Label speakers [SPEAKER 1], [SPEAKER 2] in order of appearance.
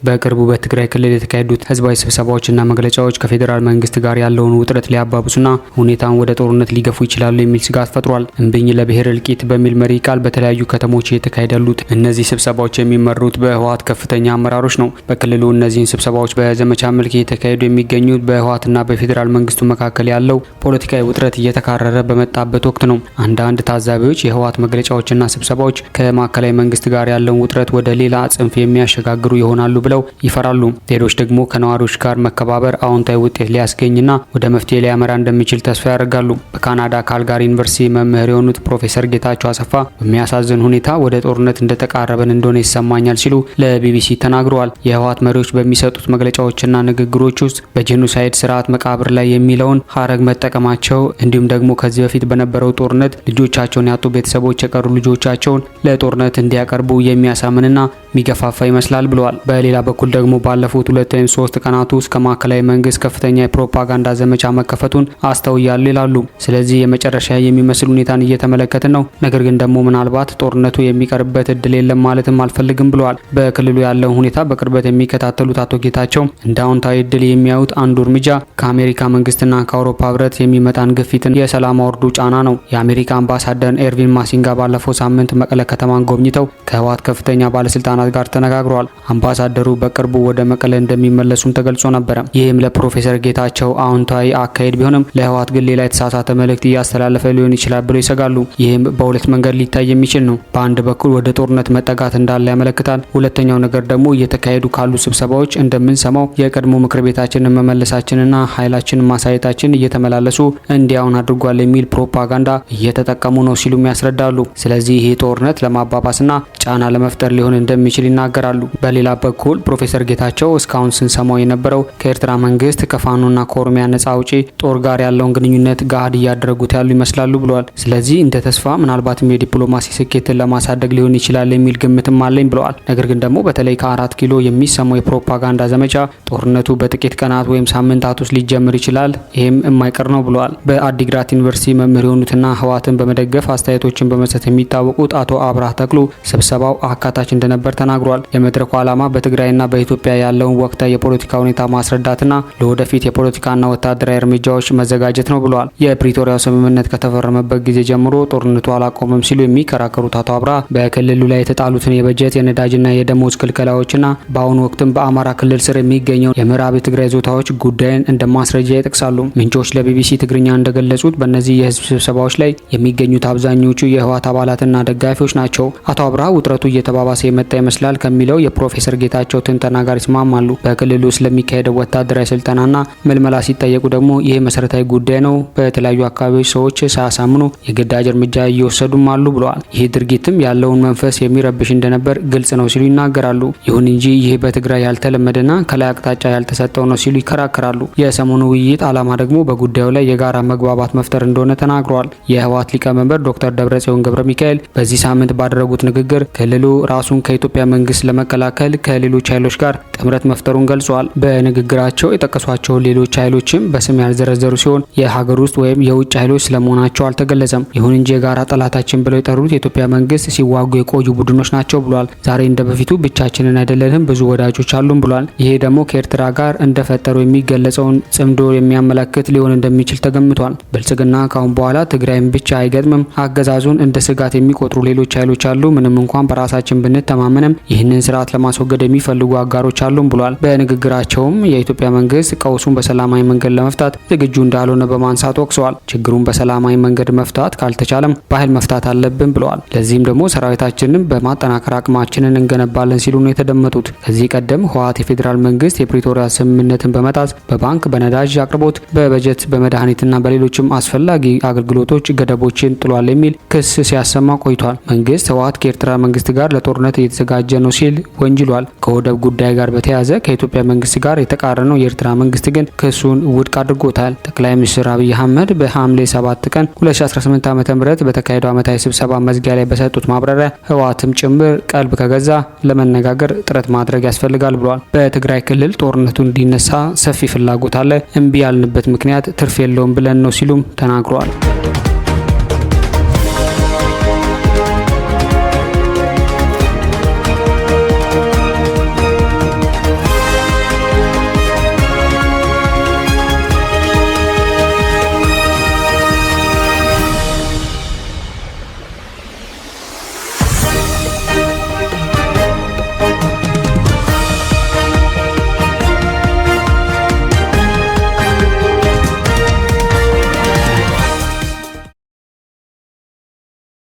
[SPEAKER 1] በቅርቡ በትግራይ ክልል የተካሄዱት ህዝባዊ ስብሰባዎችና መግለጫዎች ከፌዴራል መንግስት ጋር ያለውን ውጥረት ሊያባብሱና ሁኔታን ወደ ጦርነት ሊገፉ ይችላሉ የሚል ስጋት ፈጥሯል። እምቢኝ ለብሔር እልቂት በሚል መሪ ቃል በተለያዩ ከተሞች እየተካሄዱ ያሉት እነዚህ ስብሰባዎች የሚመሩት በህወሓት ከፍተኛ አመራሮች ነው። በክልሉ እነዚህን ስብሰባዎች በዘመቻ መልክ እየተካሄዱ የሚገኙት በህወሓትና በፌዴራል መንግስቱ መካከል ያለው ፖለቲካዊ ውጥረት እየተካረረ በመጣበት ወቅት ነው። አንዳንድ ታዛቢዎች የህወሓት መግለጫዎችና ስብሰባዎች ከማዕከላዊ መንግስት ጋር ያለውን ውጥረት ወደ ሌላ ጽንፍ የሚያሸጋግሩ ይሆናሉ ብለው ይፈራሉ። ሌሎች ደግሞ ከነዋሪዎች ጋር መከባበር አዎንታዊ ውጤት ሊያስገኝና ወደ መፍትሄ ሊያመራ እንደሚችል ተስፋ ያደርጋሉ። በካናዳ ካልጋሪ ዩኒቨርሲቲ መምህር የሆኑት ፕሮፌሰር ጌታቸው አሰፋ በሚያሳዝን ሁኔታ ወደ ጦርነት እንደተቃረበን እንደሆነ ይሰማኛል ሲሉ ለቢቢሲ ተናግረዋል። የህወሓት መሪዎች በሚሰጡት መግለጫዎችና ንግግሮች ውስጥ በጄኖሳይድ ስርዓት መቃብር ላይ የሚለውን ሀረግ መጠቀማቸው እንዲሁም ደግሞ ከዚህ በፊት በነበረው ጦርነት ልጆቻቸውን ያጡ ቤተሰቦች የቀሩ ልጆቻቸውን ለጦርነት እንዲያቀርቡ የሚያሳምንና የሚገፋፋ ይመስላል ብለዋል። በሌላ በኩል ደግሞ ባለፉት 2 ወይም 3 ቀናት ውስጥ ከማዕከላዊ መንግስት ከፍተኛ የፕሮፓጋንዳ ዘመቻ መከፈቱን አስተውያለሁ ይላሉ። ስለዚህ የመጨረሻ የሚመስል ሁኔታን እየተመለከትን ነው። ነገር ግን ደግሞ ምናልባት ጦርነቱ የሚቀርበት እድል የለም ማለትም አልፈልግም ብለዋል። በክልሉ ያለውን ሁኔታ በቅርበት የሚከታተሉት አቶ ጌታቸው እንደ አዎንታዊ እድል የሚያዩት አንዱ እርምጃ ከአሜሪካ መንግስትና ከአውሮፓ ህብረት የሚመጣን ግፊትን የሰላም አውርዱ ጫና ነው። የአሜሪካ አምባሳደር ኤርቪን ማሲንጋ ባለፈው ሳምንት መቀለ ከተማን ጎብኝተው ከህወሓት ከፍተኛ ባለስልጣናት ጋር ተነጋግረዋል። አምባሳደሩ በቅርቡ ወደ መቀለ እንደሚመለሱም ተገልጾ ነበረ። ይህም ለፕሮፌሰር ጌታቸው አዎንታዊ አካሄድ ቢሆንም ለህወሓት ግን ሌላ የተሳሳተ መልእክት እያስተላለፈ ሊሆን ይችላል ብለው ይሰጋሉ። ይህም በሁለት መንገድ ሊታይ የሚችል ነው። በአንድ በኩል ወደ ጦርነት መጠጋት እንዳለ ያመለክታል። ሁለተኛው ነገር ደግሞ እየተካሄዱ ካሉ ስብሰባዎች እንደምንሰማው የቀድሞ ምክር ቤታችንን መመለሳችንና ኃይላችንን ማሳየታችን እየተመላለሱ እንዲያውን አድርጓል የሚል ፕሮፓጋንዳ እየተጠቀሙ ነው ሲሉም ያስረዳሉ። ስለዚህ ይህ ጦርነት ለማባባስና ጫና ለመፍጠር ሊሆን እንደሚችል ይናገራሉ። በሌላ በኩል ፕሮፌሰር ጌታቸው እስካሁን ስንሰማው የነበረው ከኤርትራ መንግስት ከፋኖና ከኦሮሚያ ነጻ አውጪ ጦር ጋር ያለውን ግንኙነት ገሃድ እያደረጉት ያሉ ይመስላሉ ብለዋል። ስለዚህ እንደ ተስፋ ምናልባትም የዲፕሎማሲ ስኬትን ለማሳደግ ሊሆን ይችላል የሚል ግምትም አለኝ ብለዋል። ነገር ግን ደግሞ በተለይ ከአራት ኪሎ የሚሰማው የፕሮፓጋንዳ ዘመቻ ጦርነቱ በጥቂት ቀናት ወይም ሳምንታት ውስጥ ሊጀምር ይችላል፣ ይህም የማይቀር ነው ብለዋል። በአዲግራት ዩኒቨርሲቲ መምህር የሆኑትና ህወሓትን በመደገፍ አስተያየቶችን በመስጠት የሚታወቁት አቶ አብርሃ ተክሉ ስብሰባው አካታች እንደነበር ተናግሯል። የመድረኩ ዓላማ በትግራይና በኢትዮጵያ ያለውን ወቅታዊ የፖለቲካ ሁኔታ ማስረዳትና ለወደፊት የፖለቲካና ወታደራዊ እርምጃዎች መዘጋጀት ነው ብለዋል። የፕሪቶሪያው ስምምነት ከተፈረመበት ጊዜ ጀምሮ ጦርነቱ አላቆመም ሲሉ የሚከራከሩት አቶ አብርሃ በክልሉ ላይ የተጣሉትን የበጀት፣ የነዳጅና የደሞዝ ክልከላዎችና በአሁኑ ወቅትም በአማራ ክልል ስር የሚገኘው የምዕራብ የትግራይ ይዞታዎች ጉዳይን እንደ ማስረጃ ይጠቅሳሉ። ምንጮች ለቢቢሲ ትግርኛ እንደገለጹት በእነዚህ የህዝብ ስብሰባዎች ላይ የሚገኙት አብዛኞቹ የህወሓት አባላትና ደጋፊዎች ናቸው። አቶ አብርሃ ውጥረቱ እየተባባሰ የመጣ ይመስላል ከሚለው የፕሮፌሰር ጌታቸው ትንተና ጋር ይስማማሉ። በክልሉ ስለሚካሄደው ወታደራዊ ስልጠናና ምልመላ ሲጠየቁ ደግሞ ይህ መሰረታዊ ጉዳይ ነው፣ በተለያዩ አካባቢዎች ሰዎች ሳያሳምኑ የግዳጅ እርምጃ እየወሰዱም አሉ ብለዋል። ይህ ድርጊትም ያለውን መንፈስ የሚረብሽ እንደነበር ግልጽ ነው ሲሉ ይናገራሉ። ይሁን እንጂ ይህ በትግራይ ያልተለመደና ከላይ አቅጣጫ ያልተሰጠው ነው ሲሉ ይከራከራሉ። የሰሞኑ ውይይት ዓላማ ደግሞ በጉዳዩ ላይ የጋራ መግባባት መፍጠር እንደሆነ ተናግረዋል። የህወሓት ሊቀመንበር ዶክተር ደብረጽዮን ገብረ ሚካኤል በዚህ ሳምንት ባደረጉት ንግግር ክልሉ ራሱን ከኢትዮጵያ መንግስት ለመከላከል ከሌሎች ኃይሎች ጋር ጥምረት መፍጠሩን ገልጸዋል። በንግግራቸው የጠቀሷቸው ሌሎች ኃይሎችም በስም ያልዘረዘሩ ሲሆን የሀገር ውስጥ ወይም የውጭ ኃይሎች ስለመሆናቸው አልተገለጸም። ይሁን እንጂ የጋራ ጠላታችን ብለው የጠሩት የኢትዮጵያ መንግስት ሲዋጉ የቆዩ ቡድኖች ናቸው ብሏል። ዛሬ እንደ በፊቱ ብቻችንን አይደለንም፣ ብዙ ወዳጆች አሉን ብሏል። ይሄ ደግሞ ከኤርትራ ጋር እንደፈጠሩ የሚገለጸውን ጽምዶ የሚያመለክት ሊሆን እንደሚችል ተገምቷል። ብልጽግና ካሁን በኋላ ትግራይን ብቻ አይገጥምም። አገዛዙን እንደ ስጋት የሚቆጥሩ ሌሎች ኃይሎች አሉ። ምንም እንኳን በራሳችን ብንተማመንም ይህንን ስርዓት ለማስወገድ የሚፈልጉ አጋሮች አሉን ብሏል። በንግግራቸውም የኢትዮጵያ መንግስት ቀውሱን በሰላማዊ መንገድ ለመፍታት ዝግጁ እንዳልሆነ በማንሳት ወቅሰዋል። ችግሩን በሰላማዊ መንገድ መፍታት ካልተቻለም በኃይል መፍታት አለብን ብለዋል። ለዚህም ደግሞ ሰራዊታችንን በማጠናከር አቅማችንን እንገነባለን ሲሉ ነው የተደመጡት። ከዚህ ቀደም ህወሓት የፌዴራል መንግስት የፕሪቶሪያ ስምምነትን በመጣስ በባንክ፣ በነዳጅ አቅርቦት፣ በበጀት፣ በመድኃኒትና በሌሎችም አስፈላጊ አገልግሎቶች ገደቦችን ጥሏል የሚል ክስ ሲያሰማ ቆይቷል። መንግስት ህወሓት ከኤርትራ መንግስት ጋር ለጦርነት እየተዘጋጀ ነው ሲል ወንጅሏል። ከወደብ ጉዳይ ጋር በተያያዘ ከኢትዮጵያ መንግስት ጋር የተቃረነው የኤርትራ መንግስት ግን ክሱን ውድቅ አድርጎታል። ጠቅላይ ሚኒስትር አብይ አህመድ በሐምሌ 7 ቀን 2018 ዓ.ም በተካሄደው ዓመታዊ ስብሰባ መዝጊያ ላይ በሰጡት ማብራሪያ ህወሓትም ጭምር ቀልብ ከገዛ ለመነጋገር ጥረት ማድረግ ያስፈልጋል ብለዋል። በትግራይ ክልል ጦርነቱ እንዲነሳ ሰፊ ፍላጎት አለ፣ እምቢ ያልንበት ምክንያት ትርፍ የለውም ብለን ነው ሲሉም ተናግረዋል።